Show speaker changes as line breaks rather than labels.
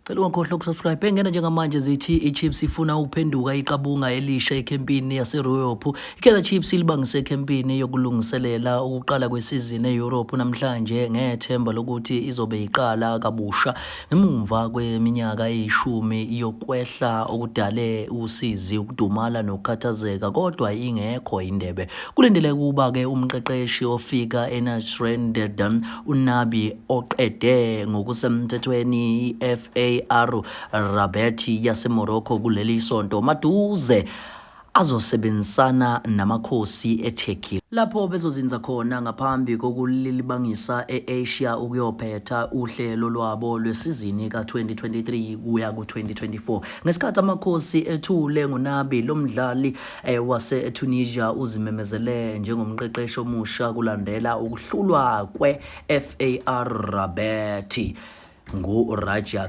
Cela ungakhohlwa ukusubscribe. Engena njengamanje zithi iChiefs ifuna ukuphenduka iqabunga elisha ekhempini yaseYurophu. IKaizer Chiefs ilibangise ekhempini yokulungiselela ukuqala kwesizini eYurophu namhlanje ngethemba lokuthi izobe iqala kabusha ngemumva kweminyaka eyishumi yokwehla okudale usizi, ukudumala nokukhathazeka kodwa ingekho indebe. Kulindeleke ukuba-ke umqeqeshi ofika eNasrend uNabi oqede ngokusemthethweni i-FAR Rabat yaseMorocco kuleli sonto maduze azosebenzisana namakhosi eTurkey lapho bezozinza khona ngaphambi kokulibangisa e-Asia ukuyophetha uhlelo lwabo lwesizini ka-2023 kuya ku-2024. Ngesikhathi amakhosi ethule ngoNabi, lo mdlali wase-Tunisia uzimemezele njengomqeqeshi omusha kulandela ukuhlulwa kwe-FAR Rabat nguRaja.